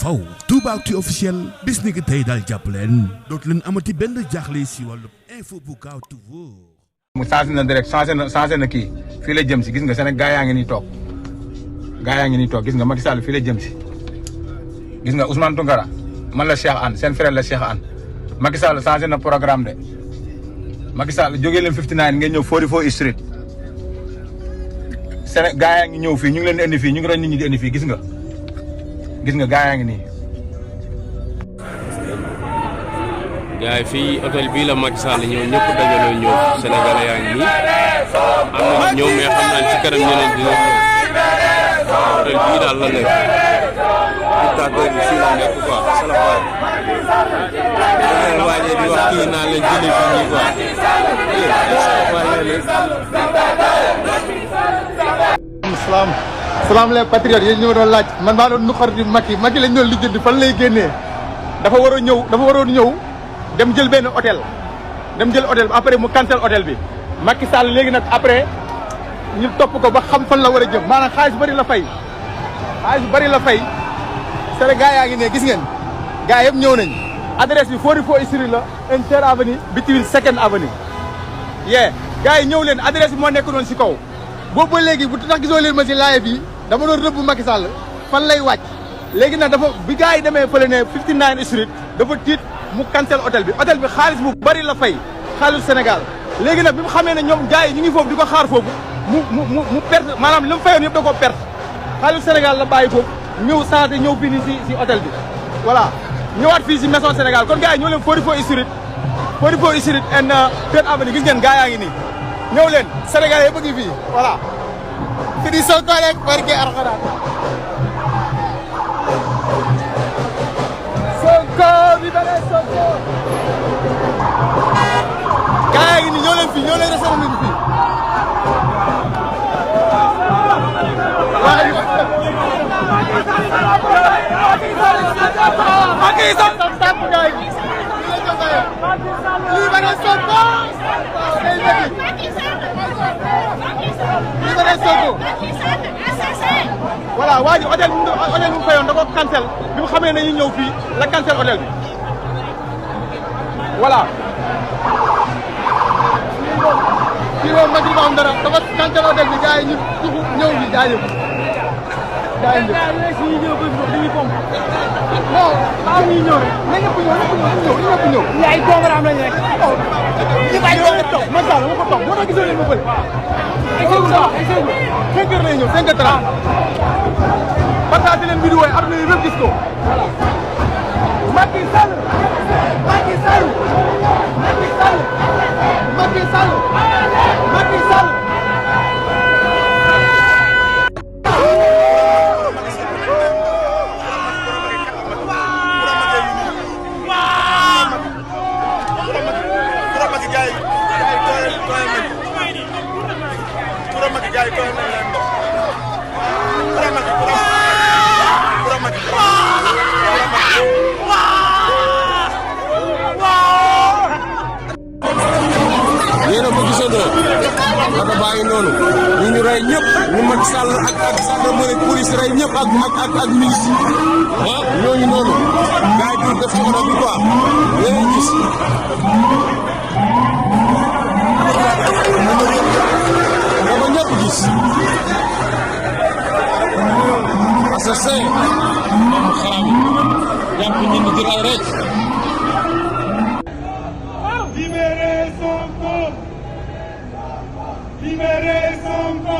faw Toubactu officiel bis ni ki tey daal jàpp leen dootu leen amati benn jaaxle si wàllu info bu gaaw te wóor. mu changé na direct changé na kii fii la jëm si gis nga Sénégal gaa yaa ngi nii toog gis nga Macky Sall fii la jëm si gis nga Ousmane Tounkara man la Cheikh Anne seen frère la Cheikh Anne Macky Sall changé na programme de Macky Sall jógee leen 59 ngeen ñëw 44 street Sénégal gaa yaa ngi ñëw fii ñu ngi leen di indi fii ñu ngi doon nit ñi di indi fii gis nga gaa yaa ngi nii. gars yi fii hôtel bii la Macky Sall ñëw ñëpp dajaloo ñëw Sénégalais yaa ngi nii am na ñëw mais xam naa ci kanam ñeneen dina hôtel bii daal la nekk dictateur bi fii la nekk quoi salafaay da waajee di wax kii naa leen jëlee fii nii quoi salaam les patriotes yéen ñu ma doon laaj man maa doon nuxar di Macky lañ doon lijjanti fan lay génnee dafa waroon ñëw dem jël benn hôtel bi après mu cancel hôtel bi Macky Sall léegi nag après ñu topp ko ba xam fan la war a jëm maanaam xaalis bari la fay Sénégal yaa ngi ne gis ngeen gars yëpp ñëw nañ adresse bi 44 Street la Inter Avenue between Second Avenue gars yi ñëw leen adresse bi moo nekk noonu si kaw boobu ba léegi bu tax gisoo leen ma si live bi dama doon rëbb Macky Sall fan lay wàcc léegi nag dafa bi gars yi demee fële ne 59 Street dafa tiit mu cancel hôtel bi xaalis bu bari la fay xaalisu Sénégal léegi nag bi mu xamee ne ñoom gars yi ñu ngi foofu di ko xaar foofu mu perte maanaam li mu fayoon yëpp da koo perte xaalisu Sénégal la bàyyi foofu ñëw changé ñëw fii nii si hôtel bi voilà ñëwaat fii si maison Sénégal kon gars yi ñëw leen 44 Street and Third Avenue gis ngeen gars yaa ngi nii ñëw leen Sénégal yëpp a ngi fii voilà fi di Sonko rek barke Alxuraan Sonko libéré Sonko gars yaa ngi nii ñëw leen fii ñëw leen restaurant bi fii Macky Sall tap gaay libéré Sonko libéré Sonko voilà waa ji hôtel mu fayoon da ko cancel bi mu xamee ne ñu ñëw fii la cancel hôtel bi voilà fii moom Macky ba am dara dafa cancel hôtel bi gars yi ñu tuxu ñëw bi gaa yëpp gaa yi non baax ñuy ñëw rek na ñëpp ñëw ay programme lañ rek ñi bàyyi ko nga toog man daal ma ko toog moo tax gisoo leen ma bëri ay seconde 5 heures lay ñëw 5h30 partage leen vidéo yi aduna yi yëpp gis ko Macky Sall Macky Sall Macky Sall Macky Sall Macky Sall yéen a ko gisandoo oto baa ngi noonu ñu rey ñëpp ñu Macky Sall ak gendarmerie police rey ñëpp ak milice ñooñu noonu gars yi def ci oto bi quoi yéen a gis da ko ñëpp gis assassin moom xaram jàpp ñi di rey rek Libérez Sonko! Libérez Sonko!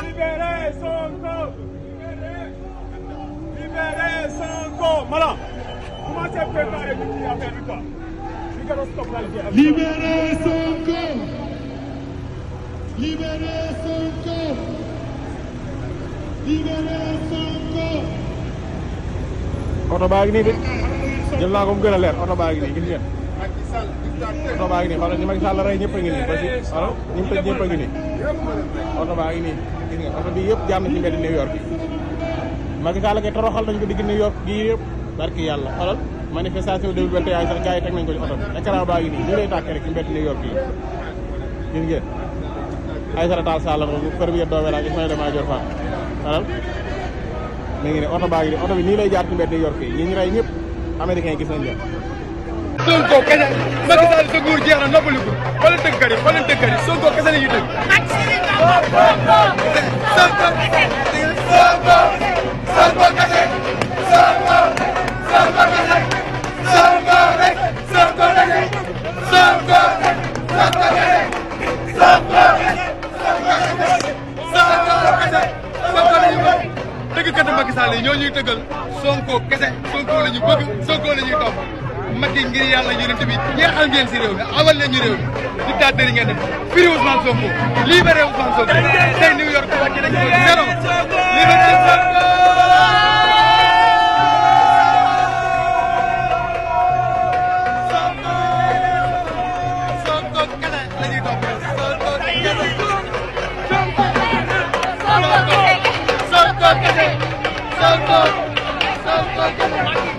Libérez Sonko! Libérez Sonko! Voilà. Commencez à préparer une petite affaire de toi. Libérez Sonko! Libérez Sonko! Libérez Sonko! oto baa ngi nii de jël naa ko mu gën a leer oto baa ngi nii gis ngeen oto baa ngi nii xoolal ñi Macky Sall rey ñëpp a ngi nii ba si xoolal ñi mu tëj ñëpp a ngi nii oto baa ngi nii gis ngeen oto bi yëpp jaar na ci mbedd New York yi Macky Sall kay toroxal nañ ko digg New York gi yëpp barki yàlla xoolal manifestation 2021 sax gars yi teg nañ ko ci oto bi écran baa ngi nii ñu lay tàkk rek ci mbedd New York yi gis ngeen Aïssata Tall Sall première doomee laa Ismaïla Madior Fall léegi ne oto baa ngi oto bi nii lay jaar ci mbedd yor fii ñi ñu rey ñëpp américain yi gis nañ leen. Sonko kese Macky Sall sa nguur jeex na noppaliku xoolal dëggkat yi Sonko kese la ñuy dëgg. Sonko kese Sonko kese Sonko rek Sonko kese Sonko dëggkat Macky Sall yi ñoo ñuy tëggal Sonko kese Sonko la ñu bëgg Sonko la ñuy topp Macky ngir yàlla yonent bi jeexal ngeen si réew mi awal leen ñu réew mi dictateur yi ngeen def firi Ousmane Sonko libéré Ousmane Sonko tey New York wàcc nañ ko zéro liberté Sonko Sonko kese la ñuy topp Sonko kese Sonko kese